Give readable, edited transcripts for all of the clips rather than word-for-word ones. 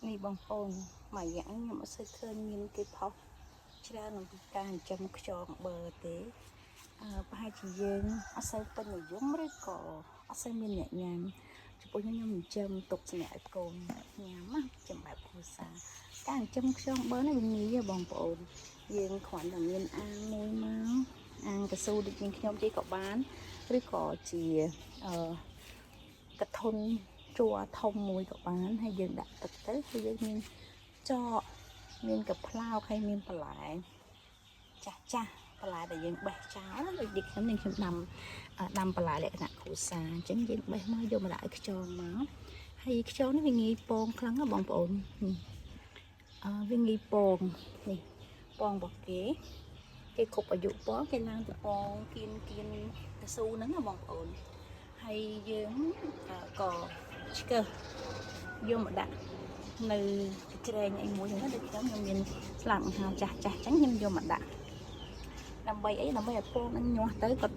នេះបងប្អូនមួយរយៈនេះខ្ញុំអត់សូវឃើញមានគេផុសច្រើនអំពីការចិញ្ចឹមខ្យងប័រទេប្រហែលជាយើងអត់សូវពេញនិយមឬក៏អត់សូវមានអ្នកញ៉ាំចំពោះខ្ញុំខ្ញុំចិញ្ចឹមទុកសម្រាប់ឲ្យកូនញ៉ាំណាចំបែបគ្រួសារការចិញ្ចឹមខ្យងប័រនេះវាងាយទេបងប្អូនយើងគ្រាន់តែមានអាងមួយមកអាងកស៊ូដូចជាខ្ញុំជិះក៏បានឬក៏ជាអឺ កធុនជួរធំមួយក៏បានហើយយើងដាក់ទឹកទៅហើយយើងមានចកមានកប្លោកហើយមានបន្លែចាស់ចាស់បន្លែដែលយើងបេះចោលណាដូចនេះខ្ញុំនឹងខ្ញុំដាំដាំបន្លែលក្ខណៈគ្រួសារអញ្ចឹងយើងបេះមកយកមកដាក់ឲ្យខ្យងមកហើយខ្យងនេះវាងាយពងខ្លាំងណាស់បងប្អូននេះវាងាយពងនេះពងរបស់គេគេគ្រប់អាយុពងគេឡើងទៅពងគៀនគៀនកស៊ូហ្នឹងណាបងប្អូន ហើយយើងក៏ឆ្កឹះយកមកដាក់នៅជ្រែងអីមួយហ្នឹងដូចខ្ញុំខ្ញុំមានស្លាបអាហារចាស់ចាស់អញ្ចឹងខ្ញុំយកមកដាក់ដើម្បីអីដើម្បីឲ្យពងហ្នឹងញាស់ទៅគាត់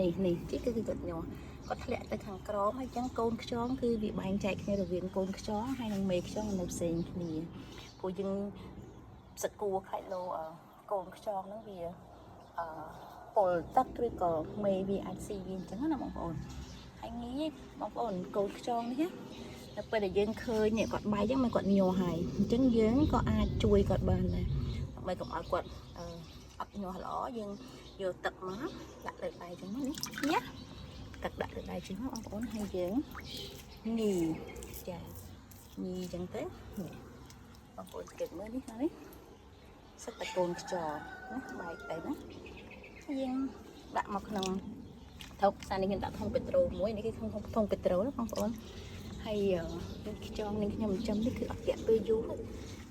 នេះនេះទីគឺគាត់ញាស់គាត់ធ្លាក់ទៅខាងក្រោមហើយអញ្ចឹងកូនខ្យងគឺវាបែងចែកគ្នារវាងកូនខ្យងហើយនិងមេខ្យងនៅផ្សេងគ្នាព្រោះយើងសកួរខ្លាចលោកូនខ្យងហ្នឹងវាពុលទឹកឬក៏មេវាអាចស៊ីវាអញ្ចឹងណាបងប្អូន ហើយងាយបងប្អូនកូនខ្យងនេះណាដល់ពេលដែលយើងឃើញនេះគាត់បែកអញ្ចឹងមិនគាត់ញ័រហើយអញ្ចឹងយើងក៏អាចជួយគាត់បានដែរដើម្បីកុំឲ្យគាត់អត់ញ័រល្អយើងយកទឹកមកដាក់លើដៃអញ្ចឹងនេះញ៉ាទឹកដាក់លើដៃអញ្ចឹងបងប្អូនហើយយើងញីចាញីអញ្ចឹងទៅនេះបងប្អូនគិតមើលនេះនេះសិតតែកូនខ្យងណាបែកទៅណាយើងដាក់មកក្នុង ថុកសានេះខ្ញុំដាក់ធុងពេត្រូមួយនេះគឺធុងធុងពេត្រូណាបងប្អូនហើយខ្យងនេះខ្ញុំចិញ្ចឹមនេះគឺអត់តាក់ពេលយូរទេ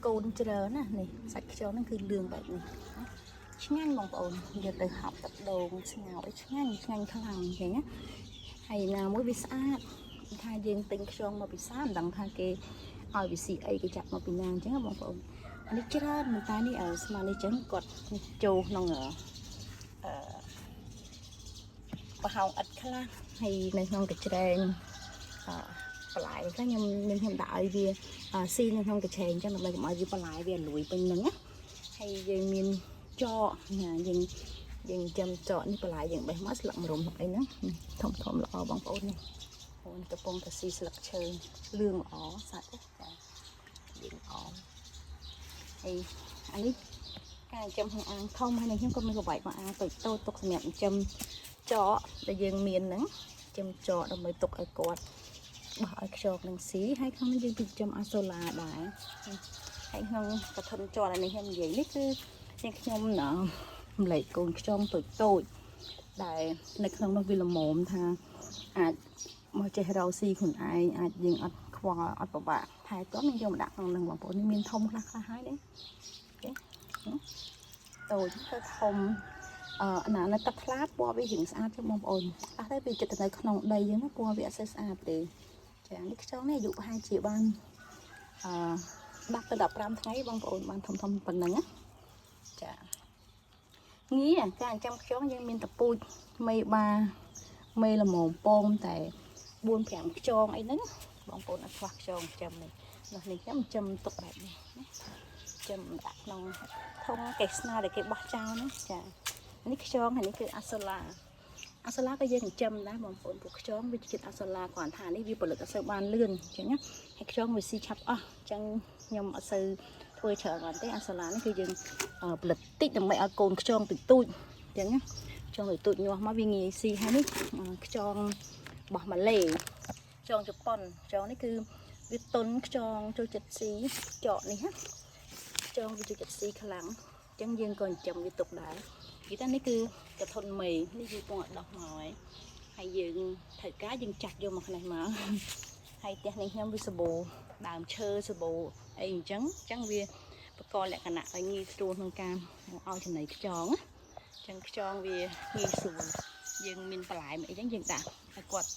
កូនច្រើនណានេះសាច់ខ្យងហ្នឹងគឺលឿងបែបនេះណាឆ្ងាញ់បងប្អូនយកទៅហប់ទឹកដូងស្ងោរអីឆ្ងាញ់ឆ្ងាញ់ខ្លាំងអញ្ចឹងណាហើយណាមួយវាស្អាតថាយើងទិញខ្យងមកពិសាមិនដឹងថាគេឲ្យវាស៊ីអីគេចាប់មកពីណាអញ្ចឹងណាបងប្អូនអានេះច្រើនមែនតើនេះស្មាននេះអញ្ចឹងគាត់ចូលក្នុងអឺ ប្រហោងឥដ្ឋខ្លះហើយនៅក្នុងកញ្ច្រែងបន្លែខ្លះខ្ញុំនឹងខ្ញុំដាក់ឲ្យវាស៊ីនៅក្នុងកញ្ច្រែងអញ្ចឹងដើម្បីកុំឲ្យវាបន្លែវាលួយពេញហ្នឹងណាហើយយើងមានចកណាយើងយើងចាំចកនេះបន្លែយើងបេះមកស្លឹកម្រុំអីហ្នឹងធំធំល្អបងប្អូននេះអូនកំពុងតែស៊ីស្លឹកឈើលឿងល្អសាច់ចាលឿងល្អហើយអានេះការចិញ្ចឹមក្នុងអាងធំហើយនឹងខ្ញុំក៏មានក្បែកមកអាងតូចតូចទុកសម្រាប់ចិញ្ចឹម ចកដែលយើងមានហ្នឹងចំចកដើម្បីទុកឲ្យគាត់បោះឲ្យខ្យងនឹងស៊ីហើយក្នុងនេះយើងពីចំអាសូឡាដែរហើយក្នុងកធិនចកនេះខ្ញុំនិយាយនេះគឺជាខ្ញុំម្លែកកូនខ្យងតូចតូចដែលនៅក្នុងនោះវាល្មមថាអាចមកចេះរកស៊ីខ្លួនឯងអាចយើងអត់ខ្វល់អត់ពិបាកថែទាំយើងយកមកដាក់ក្នុងនឹងបងប្អូននេះមានធំខ្លះខ្លះហើយនេះអូខេតូចទៅធំ ណានៅទឹកថ្លាពណ៌វារៀងស្អាតជាងបងប្អូនខ្លះទៅវាចិត្តទៅនៅក្នុងដីអញ្ចឹងណាពណ៌វាអត់សូវស្អាតទេចានេះខ្យងនេះអាយុប្រហែលជាបានអឺ10ទៅ15ថ្ងៃបងប្អូនបានធំធំប៉ុណ្ណឹងណាចាងាយការចិញ្ចឹមខ្យងយើងមានតពូជមេបាមេល្មមពងតែ4 5ខ្យងអីហ្នឹងបងប្អូនអត់ខ្វះខ្យងចិញ្ចឹមនេះនោះនេះខ្ញុំចិញ្ចឹមទុកបែបនេះណាចិញ្ចឹមដាក់ក្នុងធុងកេស្នាដែលគេបោះចោលហ្នឹងចា នេះខ្យងហើយនេះគឺអាសូឡាអាសូឡាក៏យើងចិញ្ចឹមដែរបងប្អូនពួកខ្យងវាជាតិអាសូឡាគ្រាន់ថានេះវាផលិតអត់សូវបានលឿនអញ្ចឹងណាហើយខ្យងវាស៊ីឆាប់អស់អញ្ចឹងខ្ញុំអត់សូវធ្វើច្រើនបានទេអាសូឡានេះគឺយើងផលិតតិចដើម្បីឲ្យកូនខ្យងទូចទូចអញ្ចឹងណាខ្យងទូចទូចញាស់មកវាងាយស៊ីហើយនេះខ្យងរបស់ម៉ាឡេខ្យងជប៉ុនខ្យងនេះគឺវាតុនខ្យងចូលចិត្តស៊ីចកនេះណាខ្យងវាចូលចិត្តស៊ីខ្លាំងអញ្ចឹងយើងក៏ចិញ្ចឹមវាទុកដែរ និយាយទៅនេះគឺកធុនមេនេះគឺពងអត់ដោះមកហើយហើយយើងត្រូវការយើងចាត់យកមកនេះមកហើយផ្ទះនេះខ្ញុំវាសបោដើមឈើសបោអីអញ្ចឹងអញ្ចឹងវាបកលក្ខណៈឲ្យងាយស្រួលក្នុងការឲ្យចំណីខ្យងណាអញ្ចឹងខ្យងវាងាយស្រួលយើងមានបន្លែអីចឹងយើងដាក់ឲ្យគាត់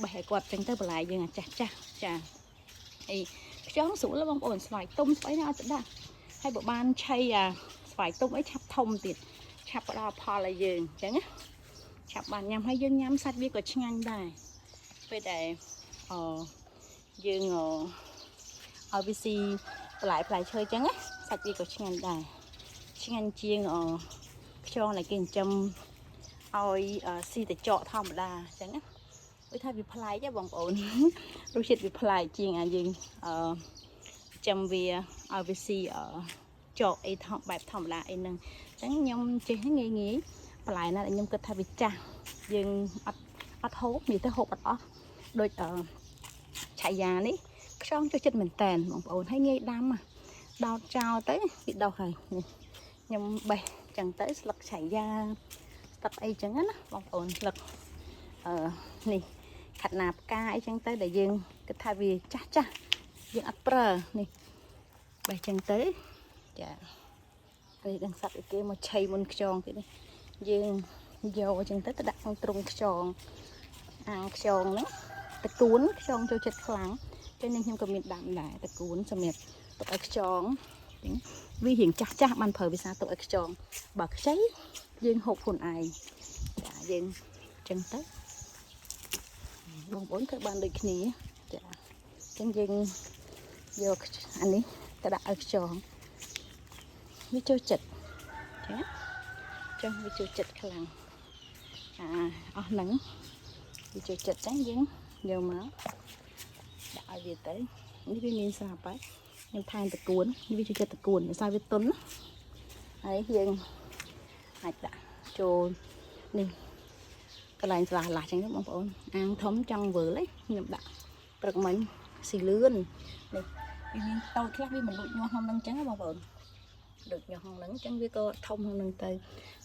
បេះឲ្យគាត់អញ្ចឹងទៅបន្លែយើងអាចាស់ចាស់ចាអីខ្យងស្រួលបងប្អូនស្វាយទុំស្អីណាអត់ទៅដាក់ហើយបើបានឆៃអា ស្វាយទុំអីឆាប់ធំទៀតឆាប់ផ្ដល់ផលឲ្យយើងអញ្ចឹងណាឆាប់បានញ៉ាំហើយយើងញ៉ាំសាច់វាក៏ឆ្ងាញ់ដែរពេលដែលអយើង ឲ្យវាស៊ីបន្លែផ្លែឈើអញ្ចឹងណាសាច់វាក៏ឆ្ងាញ់ដែរឆ្ងាញ់ជាងអខ្យងដែលគេចិញ្ចឹមឲ្យស៊ីតែចកធម្មតាអញ្ចឹងណាដូចថាវាប្លែកហ៎បងប្អូន រសជាតិវាប្លែកជាងអាយើងអឺចាំវាឲ្យវាស៊ីអចកអីធម្មបែបធម្មតាអីហ្នឹងអញ្ចឹងខ្ញុំចេះងាយងាយបន្លែណាដែលខ្ញុំគិតថាវាចាស់យើងអត់អត់ហូបនិយាយទៅហូបអត់អស់ដូចអឺឆៃយ៉ានេះខ្យងចូលចិត្តមែនតែនបងប្អូនហើយងាយដាំហ៎ដោតចោលទៅវាដុះហើយនេះខ្ញុំបេះចឹងទៅស្លឹកឆៃយ៉ាស្លឹកអីចឹងណាបងប្អូនស្លឹកអឺនេះ ខាត់ណាផ្កាអីចឹងទៅដែលយើងគិតថាវាចាស់ចាស់យើងអត់ប្រើនេះបេះចឹងទៅចានេះដឹងសัตว์អីគេមកឆៃមុនខ្យងគេនេះយើងយកចឹងទៅទៅដាក់ក្នុងទ្រុងខ្យងអាងខ្យងហ្នឹងតកួនខ្យងចូលចិត្តខ្លាំងចឹងនេះខ្ញុំក៏មានដាំដែរតកួនសម្រាប់ទុកឲ្យខ្យងចឹងវារៀងចាស់ចាស់បានប្រើវិសាទុកឲ្យខ្យងបើខ្ចីយើងហូបខ្លួនឯងចាយើងចឹងទៅ បងប្អូនធ្វើបានដូចគ្នាចាអញ្ចឹងយើងយកអានេះទៅដាក់ឲ្យខ្យងវាចូលចិត្តចាចឹងវាចូលចិត្តខ្លាំងអាអស់ហ្នឹងវាចូលចិត្តចឹងយើងយកមកដាក់ឲ្យវាទៅនេះវាមានស្រាប់ហើយខ្ញុំថែមតកួននេះវាចូលចិត្តតកួនដោយសារវាទន់ណាហើយយើងអាចដាក់ចូលនេះ កន្លែងស្លាស់ឡាស់ចឹងទៅបងប្អូនអាងធំចង់វើលឯងខ្ញុំដាក់ព្រឹកមិញស៊ីលឿននេះវាមានតូចខ្លះវាមិនលូចញាស់ក្នុងហ្នឹងចឹងណាបងប្អូនលូចញាស់ក្នុងហ្នឹងចឹងវាក៏ធំក្នុងហ្នឹងទៅ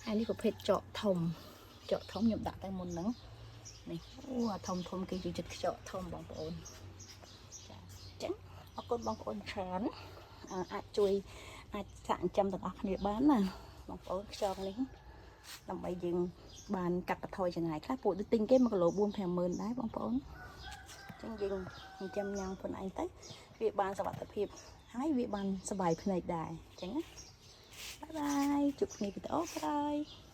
ហើយនេះប្រភេទចកធំចកធំខ្ញុំដាក់ទៅមុនហ្នឹងនេះអូអាធំធំគេចូលចិត្តខ្ចកធំបងប្អូនចាចឹងអរគុណបងប្អូនច្រើនអាចជួយអាចសាកចិញ្ចឹមទាំងអស់គ្នាបានណាបងប្អូនខ្យងនេះដើម្បីយើង បានកាត់បន្ថយចំណាយខ្លះពួកទៅទិញគេ1គីឡូ4 5ម៉ឺនដែរបងប្អូនអញ្ចឹងយើងចិញ្ចឹមញ៉ាំខ្លួនឯងទៅវាបានសុវត្ថិភាពហើយវាបានសប្បាយភ្នែកដែរអញ្ចឹងណាbye bye ជួបគ្នាវីដេអូក្រោយ។